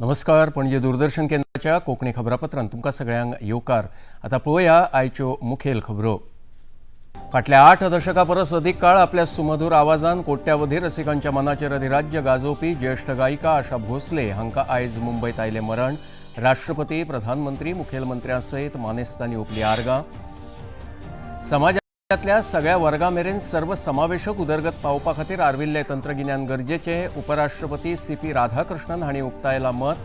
नमस्कार, पणजे दूरदर्शन केंद्राच्या कोंकणी खबरापत्रांत तुमकां सगळ्यांक येवकार. आतां पळोवया आयच्यो मुखेल खबरो. फाटल्या 8 दशकां परस अदीक काळ आपल्या सुमधूर आवाजान कोट्यावधी रसिकांच्या मनाचेर अधिराज्य गाजोवपी ज्येश्ठ गायिका आशा भोसले हांकां आयज मुंबयत आयलें मरण. राष्ट्रपती, प्रधानमंत्री, मुखेलमंत्र्यां सयत मानेस्तांनी ओंपली आर्गां. समाजांतल्या सगळ्या वर्गां मेरेन सर्वसमावेशक उदरगत पावोवपा खातीर आर्विल्लें तंत्रगिन्यान गरजेचें, उपराष्ट्रपती सी पी राधाकृष्णन हांणी उक्तायलां मत.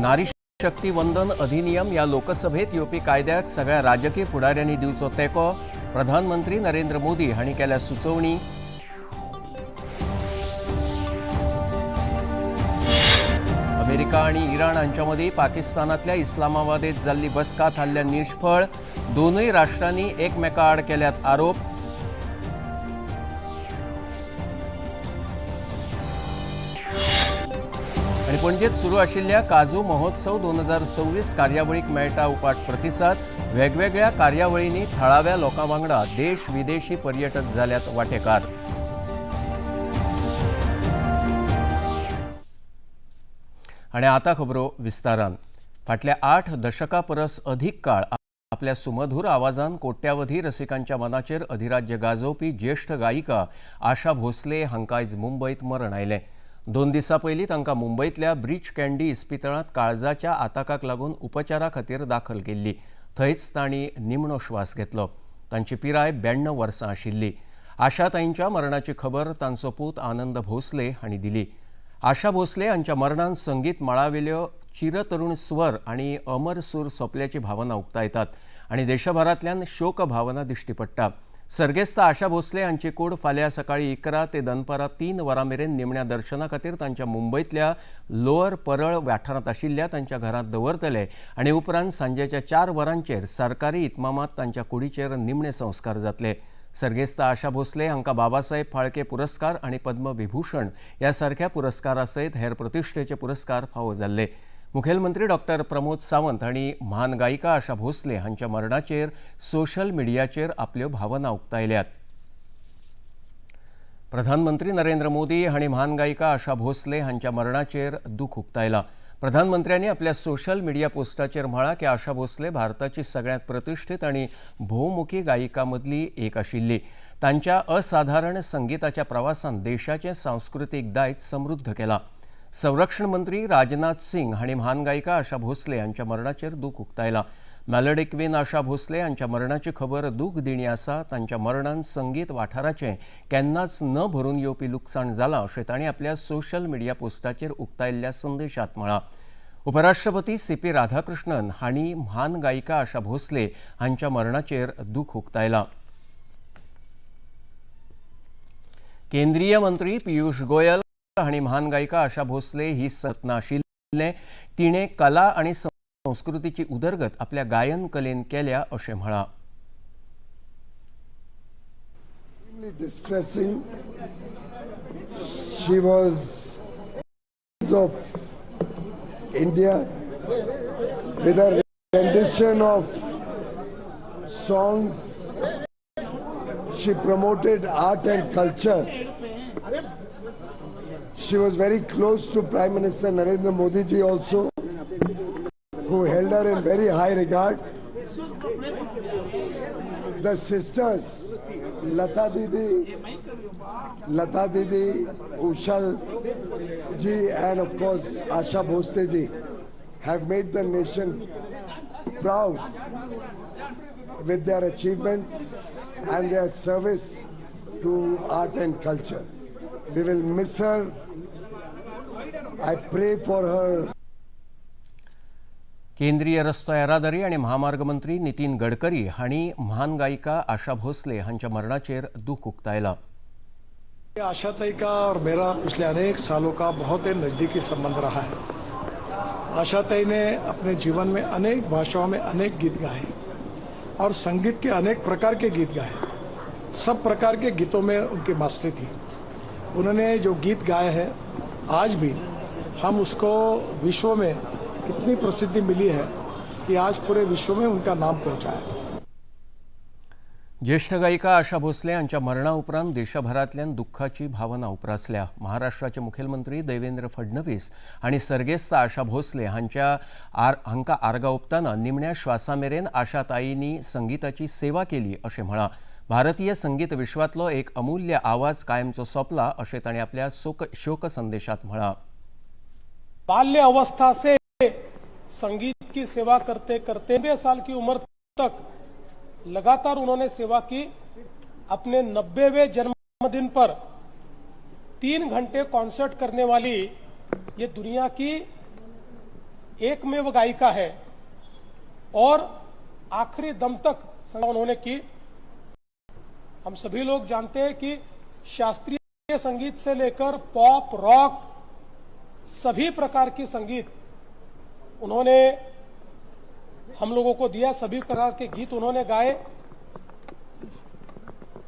नारी शक्ती वंदन अधिनियम ह्या लोकसभेत येवपी कायद्याक सगळ्या राजकीय फुडाऱ्यांनी दिवचो तेंको, प्रधानमंत्री नरेंद्र मोदी हांणी केल्या सुचोवणी. अमेरिका आनी इराण हांच्या मदीं पाकिस्तानांतल्या इस्लामाबादेत जाल्ली बसका थारल्या निष्फळ, दोनूय राष्ट्रांनी एकमेका आड केल्यात आरोप. आनी पणजेत सुरू आशिल्ल्या काजू महोत्सव 2026 कार्यावळीक मेळटा उपाट प्रतिसाद. वेगवेगळ्या कार्यावळींनी थळाव्या लोकां वांगडा देश विदेशी पर्यटक जाल्यात वांटेकार. आनी आतां खबरो विस्तारान. फाटल्या 8 दशकां परस अदीक काळ आपल्या सुमधूर आवाजान कोट्यावधी रसिकांच्या मनाचेर अधिराज्य गाजोवपी ज्येश्ठ गायिका आशा भोसले हांकां आयज मुंबयत मरण आयलें. 2 दिसां पयलीं तांकां मुंबयतल्या ब्रीच कँडी इस्पितळांत काळजाच्या आताकाक लागून उपचारा खातीर दाखल केल्ली. थंयच तांणी निमणो श्वास घेतलो. तांची पिराय 92 वर्सां आशिल्ली. आशा ताईंच्या मरणाची खबर तांचो पूत आनंद भोसले हांणी दिली. आशा भोसले हांच्या मरणान संगीत मळावेल्यो चिरतरुण स्वर आनी अमर सूर सोंपल्याची भावना उक्तायतात आनी देशभरांतल्यान शोक भावना दिश्टी पडटा. सर्गेस्त आशा भोसले हांची कूड फाल्यां सकाळीं 11 ते दनपारां 3 वरां मेरेन निमण्या दर्शना खातीर तांच्या मुंबयतल्या लोअर परळ वाठारांत आशिल्ल्या तांच्या घरांत दवरतले आनी उपरांत सांजेच्या 4 वरांचेर सरकारी इतमामात तांच्या कुडीचेर निमणे संस्कार जातले. सर्गेस्त आशा भोसले हांकां बाबासाहेब फाळके पुरस्कार आनी पद्मविभूषण ह्या सारक्या पुरस्कारा सयत हेर प्रतिश्ठेचे पुरस्कार फावो जाल्ले. मुखेलमंत्री डॉक्टर प्रमोद सावंत हांणी म्हान गायिका आशा भोसले हांच्या मरणाचेर सोशल मिडियाचेर आपल्यो भावना उक्तायल्यात. प्रधानमंत्री नरेंद्र मोदी हांणी म्हान गायिका आशा भोसले हांच्या मरणाचेर दूख उक्तायलां. प्रधानमंत्र्यांनी आपल्या सोशल मिडिया पोस्टाचेर म्हळां की आशा भोसले भारताची सगळ्यांत प्रतिश्ठीत आनी भोवमुखी गायिका मदली एक आशिल्ली. तांच्या असाधारण संगीताच्या प्रवासान देशाचें सांस्कृतीक दायज समृद्ध केलां. संरक्षण मंत्री राजनाथ सिंग हांणी म्हान गायिका आशा भोसले हांच्या मरणाचेर दूख उक्तायलां. मेलडी क्वीन आशा भोसले हांच्या मरणाची खबर दूख दिणी आसा. तांच्या मरणान संगीत वाठाराचें केन्नाच न भरून येवपी लुकसाण जालां अशें तांणी आपल्या सोशल मिडिया पोस्टाचेर उक्तायल्ल्या संदेशांत म्हळां. उपराष्ट्रपती सी पी राधाकृष्णन हांणी म्हान गायिका आशा भोसले हांच्या मरणाचेर दूख उक्तायलां. केंद्रीय मंत्री पियूष गोयल हांणी म्हान गायिका आशा भोसले ही सत्ना आशिल्लें, तिणें कला आनी संस्कृतीची उदरगत आपल्या गायन कलेन केल्या अशें म्हळां. Distressing. She was of India with her rendition of songs. She promoted art and culture. She was very close to Prime Minister Narendra Modi ji also, who held her in very high regard. The sisters, Lata Didi, Usha ji, and of course Asha Bhosle ji, have made the nation proud with their achievements and their service to art and culture. We will miss her. I pray for her. केंद्रीय रस्तो येरादारी आनी म्हामार्ग मंत्री नितीन गडकरी हांणी म्हान गायिका आशा भोसले हांच्या मरणाचेर दूख उक्तायलां. आशाताई का और मेरा पिछले अनेक सालों का बहुत ही नज़दीकी संबंध रहा है. आशाताई ने अपने जीवन में अनेक भाषाओं में अनेक गीत गाए और संगीत के अनेक प्रकार के गीत गाए. सब प्रकार के गीतों में उनकी मास्टरी थी. उन्होंने जो गीत गाए हैं, आज भी हम उसको विश्व में इतनी प्रसिद्धि मिली है कि आज पूरे विश्व में उनका नाम पहुंचा है. ज्येष्ठ गायिका आशा भोसले हांच्या मरणा उपरांत देशभरांतल्यान दुख्खाची भावना उप्रासल्या. महाराष्ट्राचे मुखेलमंत्री देवेंद्र फडणवीस आनी सर्गेस्त आशा भोसले हांच्या आर हांकां आर्गां ओंपतना निमण्या श्वासा मेरेन आशा ताईंनी संगिताची सेवा केली अशें म्हळां. भारतीय संगीत विश्वांतलो एक अमूल्य आवाज कायमचो सोंपला अशें तांणी आपल्या शोक संदेशात म्हळां. बाल्य अवस्था से संगीत की सेवा करते करते 90 साल की उम्र तक लगातार उन्होंने सेवा की. अपने 90वें जन्मदिन पर 3 घंटे कॉन्सर्ट करने वाली ये दुनिया की एकमेव गायिका है और आखिरी दम तक सेवा उन्होंने की. हम सभी लोग जानते हैं कि शास्त्रीय संगीत से लेकर पॉप, रॉक, सभी प्रकार की संगीत उन्होंने हम लोगों को दिया. सभी प्रकार के गीत उन्होंने गाए.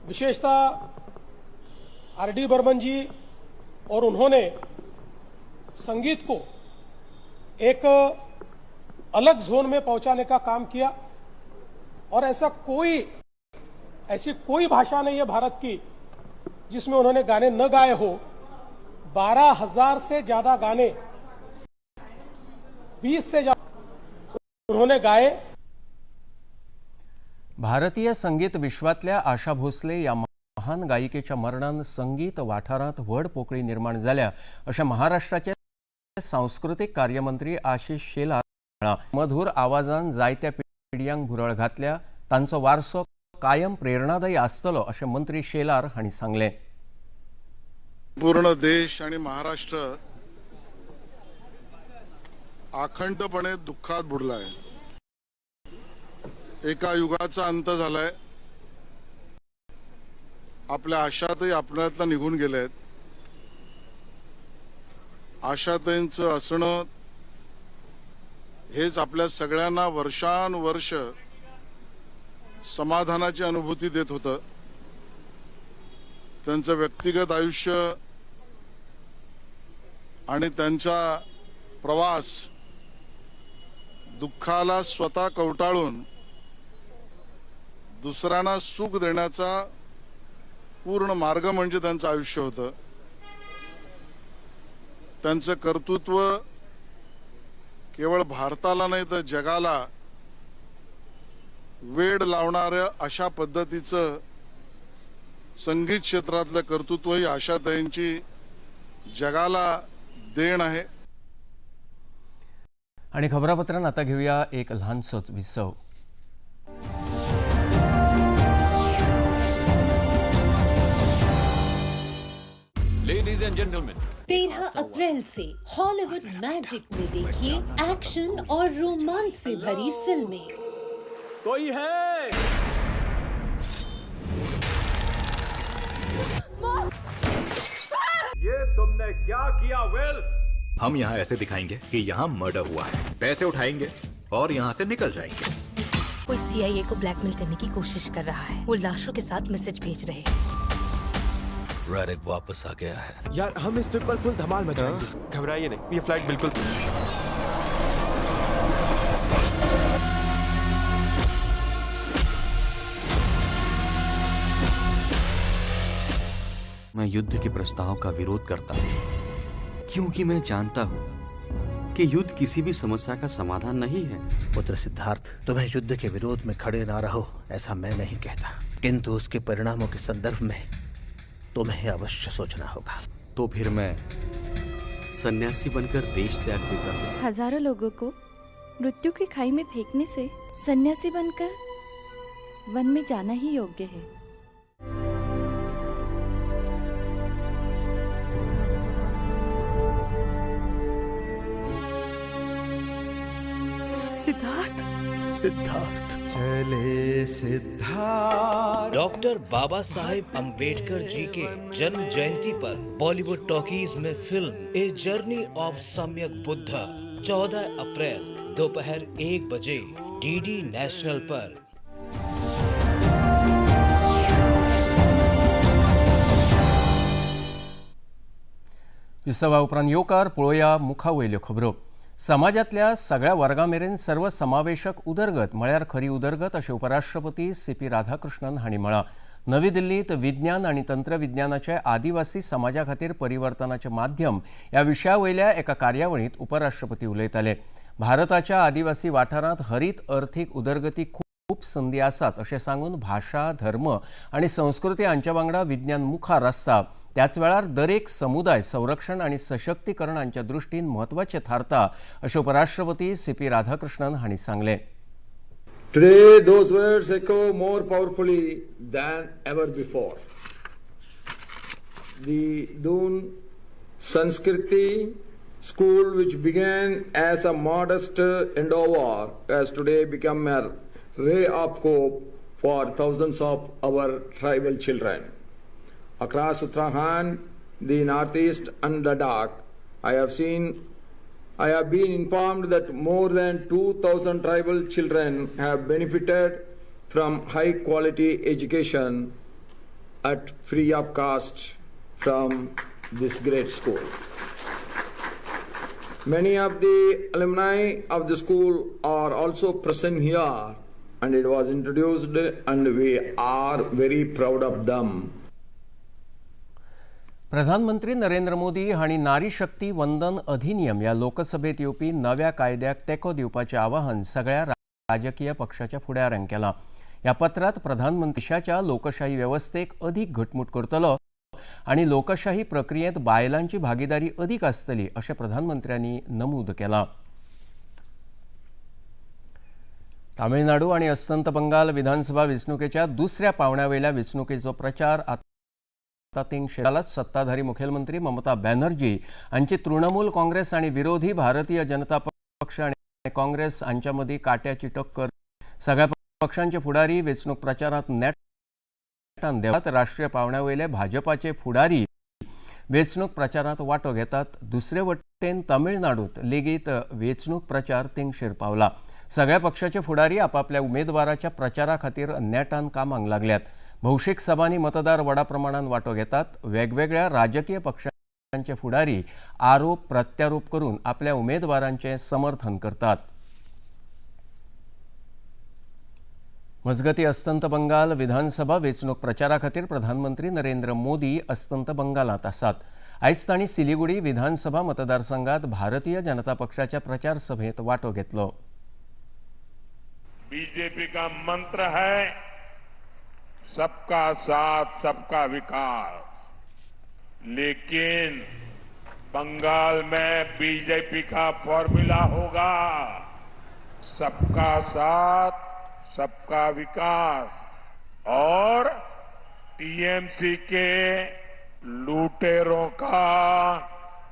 विशेषतः आर डी बर्मन जी और उन्होंने संगीत को एक अलग जोन में पहुंचाने का काम किया और ऐसी कोई भाषा नहीं है भारत की जिसमें उन्होंने गाने न गाए हो. 12,000 से ज्यादा गाने, 20 से ज्यादा उन्होंने गाए. भारतीय संगीत विश्वातल्या आशा भोसले या महान गायिकेच्या मरणान संगीत वाठारांत व्हड पोकळी निर्माण जाल्या अशें महाराष्ट्राचे सांस्कृतीक कार्यमंत्री आशिष शेलार म्हळां. मधुर आवाजान जायत्या पिढयांक भुरळ घातल्या, तांचो वारसो कायम प्रेरणादायी आसतलो अशें मंत्री शेलार हांणी सांगलें. पूर्ण देश आणि महाराष्ट्र आखंडपणे दुःखात बुडलाय. एका युगाचा अंत झालाय. आपल्या आशाताई आपल्यातनं निघून गेल्या आहेत. आशाताईंचं असणं हेच आपल्या सगळ्यांना वर्षानुवर्ष समाधानाची अनुभूती देत होतं. त्यांचं व्यक्तिगत आयुष्य आणि त्यांचा प्रवास दुःखाला स्वतः कवटाळून दुसऱ्यांना सुख देण्याचा पूर्ण मार्ग म्हणजे त्यांचं आयुष्य होतं. त्यांचं कर्तृत्व केवळ भारताला नाही तर जगाला वेड लावणाऱ्या अशा पद्धतीचं संगीत क्षेत्रातलं कर्तृत्व ही आशाताईंची जगाला देण आहे. आणि खबरापत्रांत आता घेऊया एक ल्हानसोच विसव. Ladies and gentlemen, 13 April Se Hollywood magic में देखिए एक्शन और रोमांस से भरी फिल्में. कोई है? ये तुमने क्या किया वेल? हम यहाँ ऐसे दिखाएंगे कि यहाँ मर्डर हुआ है, पैसे उठाएंगे और यहाँ से निकल जाएंगे. कोई सीआईए को ब्लैकमेल करने की कोशिश कर रहा है. वो लाशों के साथ मैसेज भेज रहे हैं. रैडिक वापस आ गया है. यार, हम इस ट्रिप पर फुल धमाल मचाएंगे. घबराइए नहीं, ये फ्लाइट बिल्कुल मैं युद्ध के प्रस्ताव का विरोध करता हूँ, क्योंकि मैं जानता हूँ कि युद्ध किसी भी समस्या का समाधान नहीं है. पुत्र सिद्धार्थ, तुम्हें युद्ध के विरोध में खड़े ना रहो ऐसा मैं नहीं कहता, किंतु उसके परिणामों के संदर्भ में तुम्हें अवश्य सोचना होगा. तो फिर मैं सन्यासी बनकर देश त्याग देता हूँ. हजारों लोगों को मृत्यु की खाई में फेंकने से सन्यासी बनकर वन में जाना ही योग्य है. सिद्धार्थ. सिद्धार्थ. चले सिद्धार्थ. डॉक्टर बाबा साहेब अंबेडकर जी के जन्म जयंती पर बॉलीवुड टॉकीज में फिल्म ए जर्नी ऑफ सम्यक बुद्धा, 14 अप्रैल दोपहर 1 बजे डीडी नेशनल पर. विसवा उपरांत येवकार. पळोवया मुखा वयल्यो खबरो. समाजातल्या सगळ्या वर्गां मेरेन सर्वसमावेशक उदरगत म्हळ्यार खरी उदरगत अशें उपराष्ट्रपती सी पी राधाकृष्णन हांणी म्हळां. नवी दिल्लींत विज्ञान आनी तंत्रविज्ञानाचे आदिवासी समाजा खातीर परिवर्तनाचें माध्यम ह्या विशया वयल्या एका कार्यावळींत उपराष्ट्रपती उलयताले. भारताच्या आदिवासी वाठारांत हरीत अर्थीक उदरगतीक खूब संदी आसात अशें सांगून भाशा, धर्म आनी संस्कृती हांच्या वांगडा विज्ञान मुखार आसता, त्याच वेळार दरेक समुदाय संरक्षण आनी सशक्तीकरण हांच्या दृश्टीन म्हत्वाचें थारता अशें उपराष्ट्रपती सी पी राधाकृष्णन हांणी सांगलें. Today, those words echo more powerfully than ever before. The Doon Sanskriti School, which began as a modest endeavor, has today become a ray of hope for thousands of our tribal children. Across Uttarakhand, the Northeast and Ladakh, I have been informed that more than 2,000 tribal children have benefited from high quality education at free of cost from this great school. Many of the alumni of the school are also present here, and it was introduced, and we are very proud of them. प्रधानमंत्री नरेंद्र मोदी हांणी नारी शक्ती वंदन अधिनियम ह्या लोकसभेत येवपी नव्या कायद्याक तेंको दिवपाचें आवाहन सगळ्या राजकीय पक्षाच्या फुडाऱ्यांक केलां. ह्या पत्रांत प्रधानमंत्री देशाच्या लोकशाही वेवस्थेक अदीक घटमूट करतलो आनी लोकशाही प्रक्रियेंत बायलांची भागिदारी अदीक आसतली अशें प्रधानमंत्र्यांनी नमूद केलां. तामिळनाडू आनी अस्तंत बंगाल विधानसभा वेंचणुकेच्या दुसऱ्या पावंड्या वयल्या वेंचणुकेचो प्रचार आतां तेंगशेर. सत्ताधारी मुखेलमंत्री ममता बॅनर्जी हांची तृणमूल काँग्रेस आनी विरोधी भारतीय जनता पक्ष आनी काँग्रेस हांच्या मदीं काट्याची टक्कर. सगळ्या पक्षांचे फुडारी वेंचणूक प्रचारांत नेटान देंवतात. राष्ट्रीय पावंड्या वयले भाजपाचे फुडारी वेंचणूक प्रचारांत वांटो घेतात. दुसरे वटेन तमिळनाडूंत लेगीत वेंचणूक प्रचार तेंगशेर पावला. सगळ्या पक्षाचे फुडारी आपापल्या उमेदवाराच्या प्रचारा खातीर नेटान कामाक लागल्यात. भौशीक सभांनी मतदार व्हडा प्रमाणान वांटो घेतात. वेगवेगळ्या राजकीय पक्षांचे फुडारी आरोप प्रत्यारोप करून आपल्या उमेदवारांचें समर्थन करतात. मजगती अस्तंत बंगाल विधानसभा वेंचणूक प्रचारा खातीर प्रधानमंत्री नरेंद्र मोदी अस्तंत बंगालांत आसात. आयज तांणी सिलिगुडी विधानसभा मतदारसंघात भारतीय जनता पक्षाच्या प्रचार सभेत वांटो घेतलो. बीजेपी का मंत्र है सबका साथ सबका विकास, लेकिन बंगाल में बीजेपी का फॉर्मूला होगा सबका साथ सबका विकास और टीएमसी के लुटेरों का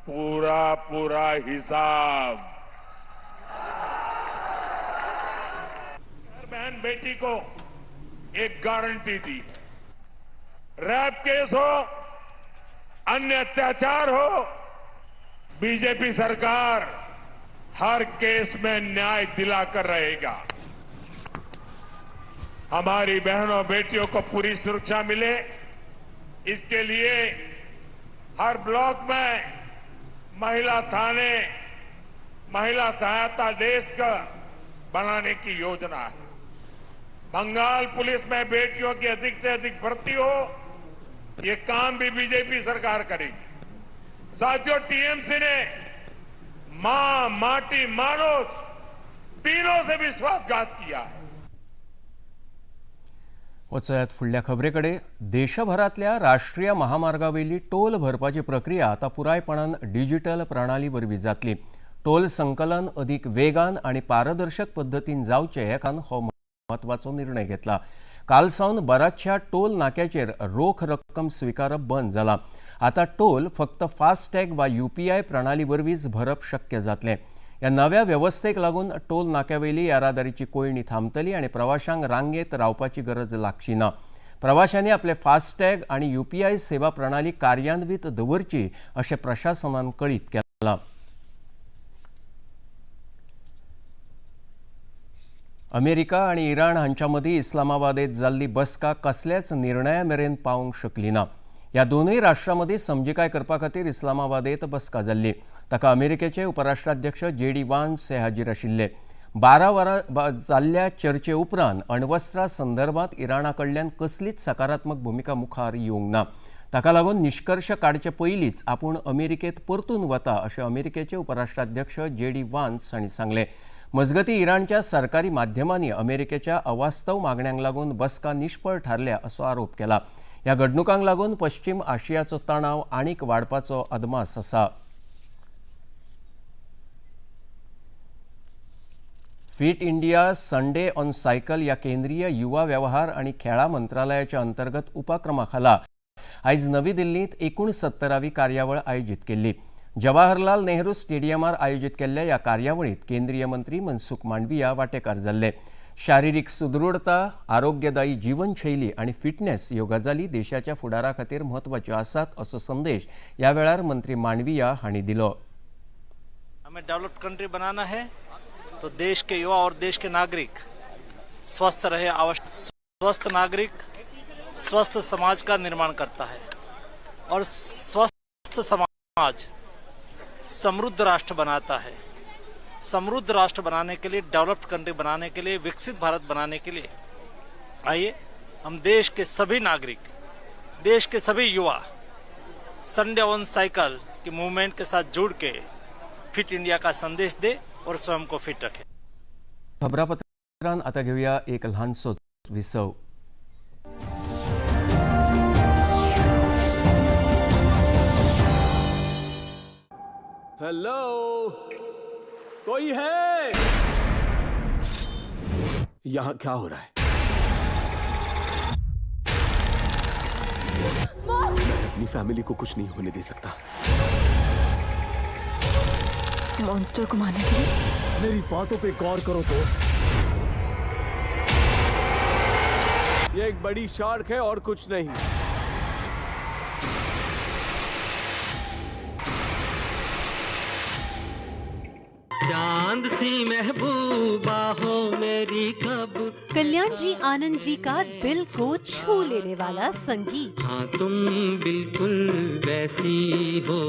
पूरा पूरा हिसाब. हर बहन बेटी को एक गारंटी दी है, रेप केस हो, अन्य अत्याचार हो, बीजेपी सरकार हर केस में न्याय दिलाकर रहेगा. हमारी बहनों बेटियों को पूरी सुरक्षा मिले, इसके लिए हर ब्लॉक में महिला थाने, महिला सहायता डेस्क बनाने की योजना है. बंगाल पुलिस में बेटियों की अधिक से अधिक भर्ती हो, ये काम भी बीजेपी सरकार करेगी. साथियों, टीएमसी ने मां, माटी, मानुष तीनों से विश्वासघात किया है. वचयात फुडल्या खबरेकडे. देशभरांतल्या राष्ट्रीय महामार्गावेली टोल भरपाची प्रक्रिया आतां पुरायपणान डिजिटल प्रणाली वरवीं जातली. टोल संकलन अदीक वेगान आनी पारदर्शक पद्दतीन जावचें हे खातीर हो म्हत्वाचो निर्णय घेतला. काल सावन बऱ्याचशा टोल नाक्याचेर रोख रक्कम स्विकारप बंद जाला. आतां टोल फक्त फास्टॅग वा यूपीआय प्रणाली वरवींच भरप शक्य जातलें. ह्या नव्या वेवस्थेक लागून टोल नाक्यावेली येरादारीची कोंयडी थांबतली आनी प्रवाशांक रांगेत रावपाची गरज लागची ना. प्रवाशांनी आपले फास्टॅग आनी यूपीआय सेवा प्रणाली कार्यान्वीत दवरची अशें प्रशासनान कळीत केलां. अमेरिका आनी इराण हांच्या मदीं इस्लामाबादेत जाल्ली बसका कसल्याच निर्णया मेरेन पावंक शकली ना. ह्या दोनूय राष्ट्रां मदीं समजिकाय करपा खातीर इस्लामाबादेत बसका जाल्ली. ताका अमेरिकेचे उपराष्ट्राध्यक्ष जे डी वान्स हे हाजीर आशिल्ले. 12 वरां जाल्ल्या चर्चे उपरांत अण्वस्त्रा संदर्भात इराणा कडल्यान कसलीच सकारात्मक भुमिका मुखार येवंक ना. ताका लागून निश्कर्श काडचे पयलींच आपूण अमेरिकेत परतून वता अशें अमेरिकेचे उपराष्ट्राध्यक्ष जे डी वान्स हांणी सांगलें. मजगतीं इराणच्या सरकारी माध्यमांनी अमेरिकेच्या अवास्तव मागण्यांक लागून बसका निष्फळ थारल्या असो आरोप केला. ह्या घडणुकांक लागून पश्चिम आशियाचो तणाव आनीक वाडपाचो अदमास आसा. Fit India Sunday on cycle ह्या केंद्रीय युवा व्यवहार आनी खेळां मंत्रालयाच्या अंतर्गत उपक्रमा खाला आयज नवी दिल्लींत 69वी कार्यावळ आयोजीत केल्ली. जवाहरलाल नेहरू स्टेडियमार आयोजीत केल्ल्या ह्या कार्यावळींत केंद्रीय मंत्री मनसुख मांडविया वांटेकार जाल्ले. शारिरीक सुदृढता, आरोग्यदायी जीवनशैली आनी फिटनेस ह्यो गजाली देशाच्या फुडारा खातीर म्हत्वाच्यो आसात असो संदेश ह्या वेळार मंत्री मांडविया हांणी दिलो. हमें डेवलप्ड कंट्री बनाना है तो देश के युवा और देश के नागरिक स्वस्थ रहे. आवश्यक स्वस्थ नागरिक स्वस्थ समाज का निर्माण करता है और स्वस्थ समाज समृद्ध राष्ट्र बनाता है. समृद्ध राष्ट्र बनाने के लिए, डेवलप्ड कंट्री बनाने के लिए, विकसित भारत बनाने के लिए आइए हम देश के सभी नागरिक, देश के सभी युवा संडे ऑन साइकिल की मूवमेंट के साथ जुड़ के फिट इंडिया का संदेश दे और स्वयं को फिट रखें. खबरापत्रान आता घेऊया एक ल्हानसो विसव. हेलो, कोई है? यहाँ क्या हो रहा है? मैं अपनी फैमिली को कुछ नहीं होने दे सकता. मॉन्स्टर को मारने के लिए मेरी बातों पे गौर करो दोस्त. ये एक बड़ी शार्क है और कुछ नहीं. चांद सी महबूबा हो मेरी कब. कल्याण जी आनंद जी का दिल को छू लेने वाला संगीत. हाँ तुम बिल्कुल वैसी हो.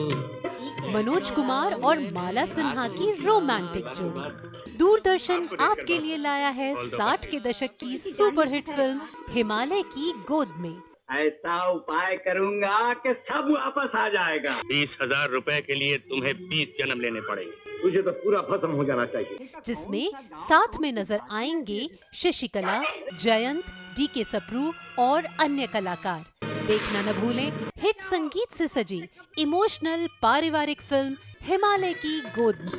मनोज कुमार और माला सिन्हा की रोमांटिक जोड़ी. दूरदर्शन आपके लिए लाया है 60 के दशक की सुपरहिट फिल्म हिमालय की गोद में. ऐसा उपाय करूंगा कि सब वापस आ जाएगा. 20,000 रुपए के लिए तुम्हें 20 जन्म लेने पड़ेंगे. तुझे तो पूरा खत्म हो जाना चाहिए. जिसमें साथ में नजर आएंगे शशिकला, जयंत, डी.के. सप्रू और अन्य कलाकार. देखना न भूलें हिट संगीत से सजी इमोशनल पारिवारिक फिल्म हिमालय की गोद में.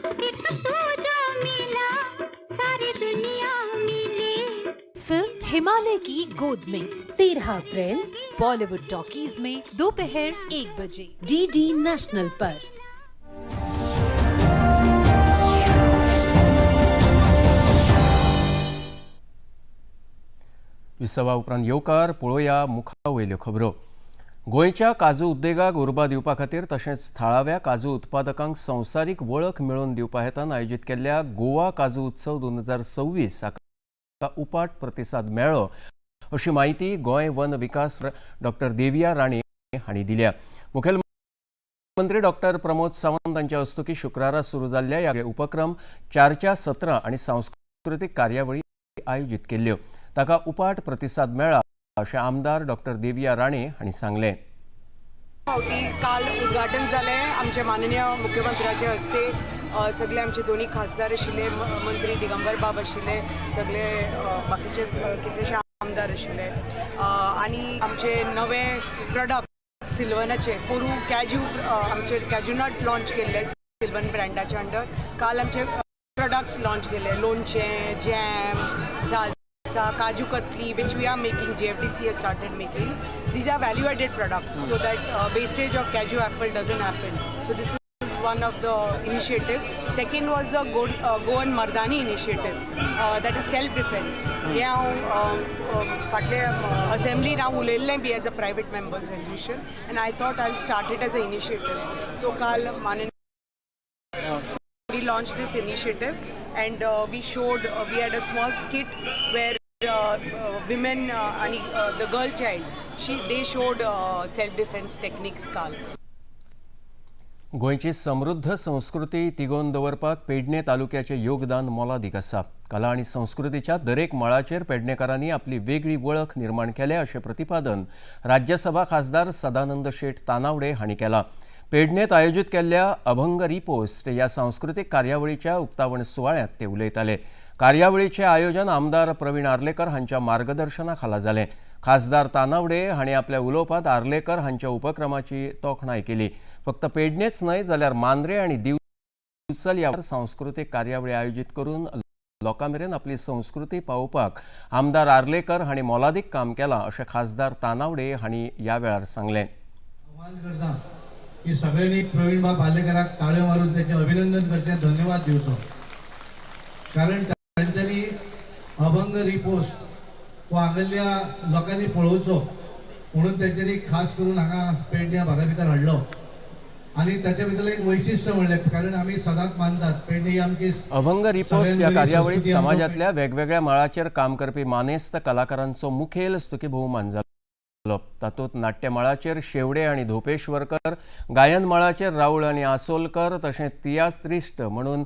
फिल्म हिमालय की गोद में 13 अप्रैल बॉलीवुड टॉकीज में दोपहर 1 बजे डीडी नेशनल पर. विसवा उपरांत येवकार. पळोवया मुखा वयल्यो खबरो. गोंयच्या काजू उद्देगाक उर्बा दिवपा खातीर तशेंच थळाव्या काजू उत्पादकांक संवसारीक वळख मेळोवन दिवपा हेतान आयोजीत केल्ल्या गोवा काजू उत्सव 2026 हाका उपाट प्रतिसाद मेळ्ळो अशी म्हायती गोंय वन विकास डॉक्टर देविया राणे हांणी दिल्या. मुखेलमंत्री डॉक्टर प्रमोद सावंत हांच्या हस्तुकीं शुक्रारा सुरू जाल्ल्या ह्या उपक्रम 4 सत्रां आनी सांस्कृतीक कार्यावळी आयोजीत केल्ल्यो. ताका उपाट प्रतिसाद मेळ्ळा अशें आमदार डॉक्टर देविया राणे हांणी सांगलें. फावटी काल उद्घाटन जालें आमचे माननीय मुख्यमंत्र्याचे हस्ते. सगळे आमचे दोन्ही खासदार आशिल्ले, मंत्री दिगंबर बाब आशिल्ले, सगळे बाकीचे कितलेशे आमदार आशिल्ले आनी आमचे नवे प्रोडक्ट सिल्वनाचे पोरूं कॅज्यू आमचे कॅज्यूनट लॉन्च केल्ले सिल्वन ब्रँडाच्या अंडर. काल आमचे प्रोडक्ट्स लॉन्च केले, लोणचें, jam, salsa, kaju katli, which we are making, GFDC has started making. These are value added products so that wastage of cashew apple doesn't happen. So this is one of the initiative. Second was the Goan Mardani initiative, that is self defense. हे हांव फाटले असेंब्लीन हांव उलयल्लें B as a private members resolution and I thought I start it as a initiative. So काल माननीय we launched this initiative and we showed, we had a small skit where women and the girl child She they showed self defence techniques काल. गोंयची समृद्ध संस्कृती तिगोवन दवरपाक पेडणे तालुक्याचें योगदान मोलादीक आसा. कला आनी संस्कृतीच्या दरेक मळाचेर पेडणेकारांनी आपली वेगळी वळख निर्माण केल्या अशें प्रतिपादन राज्यसभा खासदार सदानंद शेट तानावडे हांणी केलां. पेडणेंत आयोजीत केल्ल्या अभंग रिपोस्ट ह्या सांस्कृतीक कार्यावळीच्या उक्तावण सुवाळ्यांत ते उलयताले. कार्यावळीचें आयोजन आमदार प्रवीण आर्लेकर हांच्या मार्गदर्शना खाला जालें. खासदार तानावडे हांणी आपल्या उलोवपांत आर्लेकर हांच्या उपक्रमाची तोखणाय केली. फक्त पेडणेच न्हय जाल्यार मांद्रे आनी दिवचल ह्या सांस्कृतीक कार्यावळी आयोजीत करून लोकां मेरेन आपली संस्कृती पावोवपाक आमदार आर्लेकर हांणी मोलादीक काम केलां अशें खासदार तानावडे हांणी ह्या वेळार सांगलें. आव्हान करता की सगळ्यांनी प्रवीण बाब आर्लेकराक ताळयो मारून त्याचें अभिनंदन करचें, धन्यवाद दिवचो, कारण तांच्यांनी अभंग रिपोस्ट हो हांगल्ल्या लोकांनी पळोवचो म्हणून तेंच्यांनी खास करून हांगा पेडण्या भागा भितर हाडलो. आनी ताच्या भितरलें एक वैशिश्ट म्हणलें, कारण आमी सदांच मानतात पेडणे ही आमची अभंग रिपोस्ट ह्या सगळ्यात बरी कार्यावळीत संस्कृती आमचो. समाजातल्या वेगवेगळ्या मळाचेर काम करपी मानेस्त कलाकारांचो मुखेल स्तुती भोवमान जालो. तातूंत नाट्य मळाचेर शेवडे आनी धोपेश्वरकर, गायन मळाचेर राऊळ आनी आसोलकर, तशेंच तियात्रिस्ट म्हणून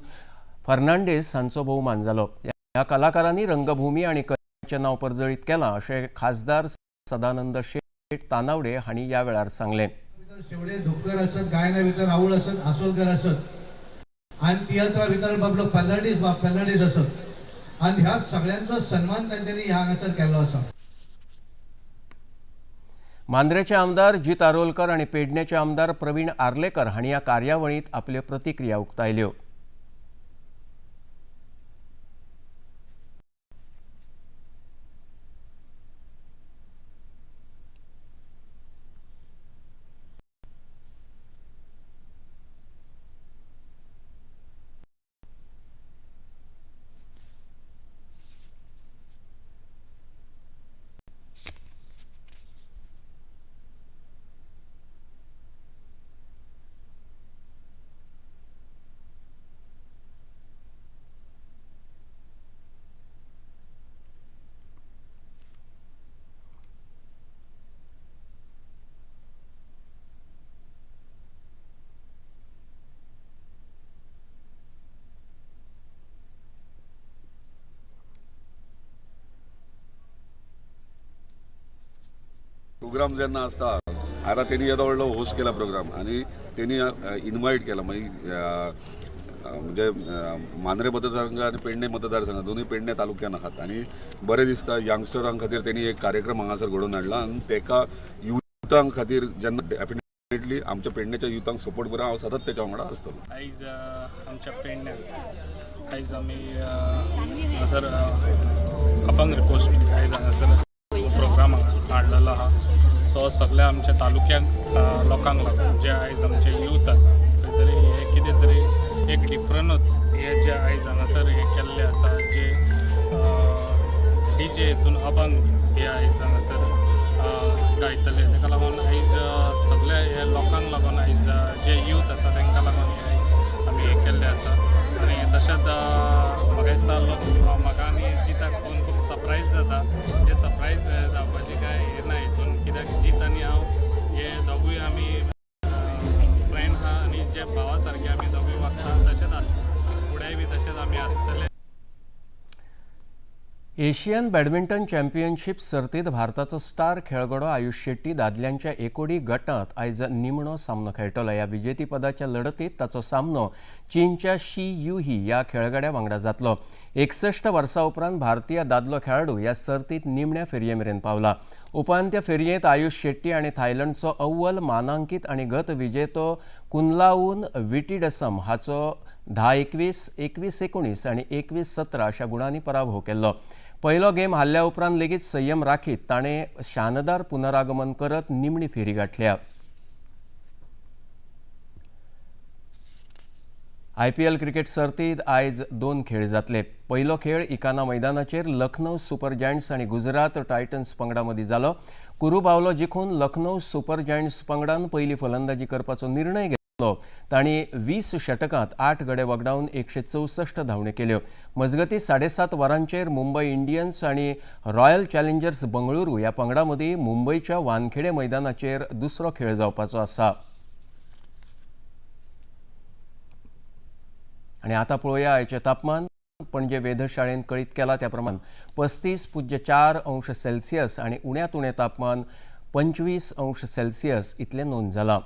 फर्नांडीस हांचो भोवमान जालो. ह्या कलाकारांनी रंगभूमी आनी कलेचें नांव परजळीत केलां अशें खासदार सदानंद शेट तानावडे हांणी ह्या वेळार सांगलें. शेवडे धोपकर आसत, गायना भितर राऊळ आसत, आसोलकर आसत आनी तियात्रा भितर बाबलो फर्नांडीस, बाब फर्नांडीस आसत, आनी ह्या सगळ्यांचो सन्मान तांच्यांनी ह्या हांगासर केल्लो आसा. मांद्रेचे आमदार जीत आरोलकर आनी पेडणेचे आमदार प्रवीण आर्लेकर हांणी ह्या कार्यावळींत आपल्यो प्रतिक्रिया उक्तायल्यो. प्रोग्राम जेन्ना आसता, आतां तेणी येदो व्हडलो होस्ट केला प्रोग्राम आनी तेणी इनवायट केला. मागीर म्हणजे मांद्रे मतदारसंघ आनी पेडणे मतदारसंघ दोनूय पेडणे तालुक्यान आहात आनी बरें दिसता, यंगस्टरां खातीर तेणी एक कार्यक्रम हांगासर घडोवन हाडला आनी तेका युथां खातीर जेन्ना डेफिनेटली आमच्या पेडण्याच्या युथांक सपोर्ट करून हांव सतत तेच्या वांगडा आसतलो. आयज आमच्या पेडण्यां आयज आमी हांगासर अभंग रिपोस्ट आयज हांगासर प्रोग्राम हाडलेलो आहा. तो सगळ्या आमच्या तालुक्यांक लोकांक लागून, जे आयज आमचे यूथ आसा, खंय तरी हे कितें तरी एक डिफरंट हे जे आयज हांगासर हे केल्ले आसा, जे डीजे हितून अभंग हे आयज हांगासर गायतले, ताका लागून आयज सगळे हे लोकांक लागून, आयज जे यूथ आसा तांकां लागून हे आमी हें केल्लें आसा. आनी तशेंच म्हाका दिसता लोक म्हाका आनी जिताक पळोवन खूब सरप्रायज जाता. हे सरप्रायज जावपाची कांय हें ना हितून, कित्याक जीत आनी हांव हे दोगूय आमी फ्रेंड आहा आनी जे भावा सारके आमी दोगूय वागता, तशेंच आसता, फुडेंय बी तशेंच आमी आसतले. एशियन बॅडमिंटन चॅम्पियनशीप सर्तीत भारताचो स्टार खेळगडो आयुष शेट्टी दादल्यांच्या एकोडी गटांत आयज निमणो सामनो खेळटलो. ह्या विजेतीपदाच्या लढतीत ताचो सामनो चीनच्या शी युही ह्या खेळगड्या वांगडा जातलो. 61 वर्सां उपरांत भारतीय दादलो खेळाडू ह्या सर्तीत निमण्या फेरये मेरेन पावला. उपांत्य फेरयेंत आयुष शेट्टी आनी थायलंडचो अव्वल मानांकीत आनी गत विजेतो कुनलाऊन विटीडसम हाचो 10-21, 21-19 आनी 21-17 अशा गुणांनी पराभव केल्लो. पयलो गेम हारल्या उपरांत लेगीत संयम राखीत ताणें शानदार पुनरागमन करत निमणी फेरी गाठल्या. आयपीएल क्रिकेट सर्तीत आयज दोन खेळ जातले. पयलो खेळ इकाना मैदानाचेर लखनौ सुपर जायंट्स आनी गुजरात टायटन्स पंगडा मदीं जालो. कुरू बावलो जिखून लखनौ सुपर जायंट्स पंगडान पयली फलंदाजी करपाचो निर्णय. तांणी 20 षटकांत 8 गडे वगडावन 164 धांवड्यो केल्यो. मजगतीं 7:30 वरांचेर मुंबय इंडियन्स आनी रॉयल चॅलेंजर्स बंगळुरू ह्या पंगडा मदीं मुंबयच्या वानखेडे मैदानाचेर दुसरो खेळ जावपाचो आसा. आनी आतां पळोवया आयचें तापमान. पणजे वेधशाळेन कळीत केला त्या प्रमाण 35.4 अंश सेल्सियस आनी उण्यांत उणें तापमान 25 अंश सेल्सियस इतलें नोंद जालां.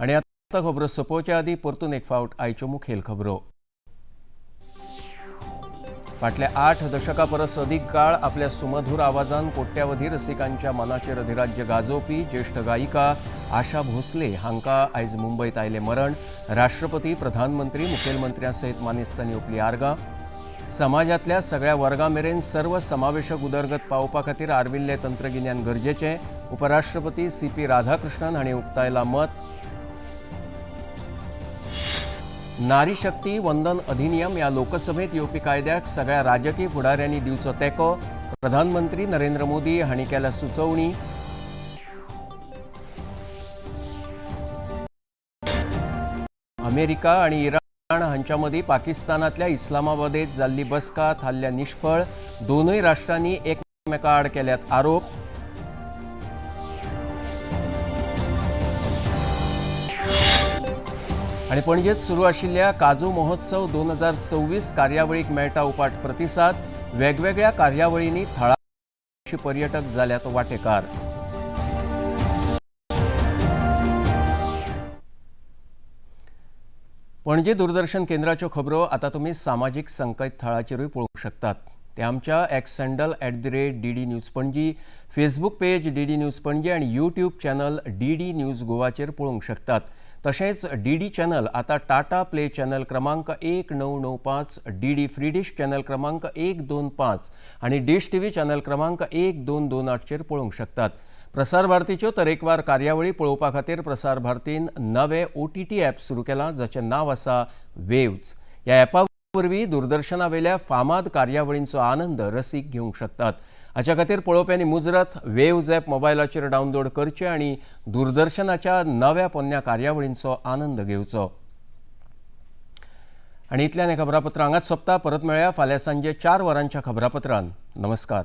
आनी आतां खबरो सोंपोवच्या आदीं परतून एक फावट आयच्यो मुखेल खबरो. फाटल्या 8 दशकां परस अदीक काळ आपल्या सुमधूर आवाजान कोट्यावधी रसिकांच्या मनाचेर अधिराज्य गाजोवपी ज्येश्ठ गायिका आशा भोसले हांकां आयज मुंबयत आयलें मरण. राष्ट्रपती, प्रधानमंत्री, मुखेलमंत्र्यां सयत मानेस्तांनी ओंपली आर्गां. समाजांतल्या सगळ्या वर्गां मेरेन सर्व समावेशक उदरगत पावोवपा खातीर आर्विल्लें तंत्रगिन्यान गरजेचें, उपराष्ट्रपती सीपी राधाकृष्णन हांणी उक्तायलां मत. नारी शक्ती वंदन अधिनियम ह्या लोकसभेत येवपी कायद्याक सगळ्या राजकीय फुडाऱ्यांनी दिवचो तेंको, प्रधानमंत्री नरेंद्र मोदी हांणी केल्या सुचोवणी. अमेरिका आनी इराण हांच्या मदीं पाकिस्तानांतल्या इस्लामाबादेत जाल्ली बसका थारल्या निष्फळ, दोनूय राष्ट्रांनी एकमेका आड केल्यात आरोप. आनी पणजेत सुरू आशिल्ल्या काजू महोत्सव 2026 कार्यावळीक मेळटा उपाट प्रतिसाद, वेगवेगळ्या कार्यावळींनी थळावे पर्यटक जाल्यात वाटेकार. पणजे दूरदर्शन केंद्राच्यो खबरो आतां तुमी सामाजीक संकेतथळाचेरूय पळोवंक शकतात. ते आमच्या X handle @DD News Panaji, Facebook page DD News Panaji आनी यूट्यूब चॅनल DD news गोवाचेर पळोवंक शकतात. तशेंच डीडी चॅनल आतां टाटा प्ले चॅनल क्रमांक 1995, डीडी फ्री डिश चॅनल क्रमांक 125 आनी डिश टीव्ही चॅनल क्रमांक 1228चेर पळोवंक शकतात. प्रसार भारतीच्यो तरेकवार कार्यावळी पळोवपा खातीर प्रसार भारतीन नवे OTT app सुरू केलां, जाचें नांव आसा वेव्ज. ह्या ॲपा वरवीं दूरदर्शनावेल्या फामाद कार्यावळींचो आनंद रसीक घेवंक शकतात. हाच्या खातीर पळोवप्यांनी मुजरत वेव्ज ॲप मोबायलाचेर डावनलोड करचें आनी दूरदर्शनाच्या नव्या पोन्न्या कार्यावळींचो आनंद घेवचो. आनी इतल्यान हें खबरापत्र हांगाच सोंपता. परत मेळया फाल्यां सांजे 4 वरांच्या खबरापत्रान. नमस्कार.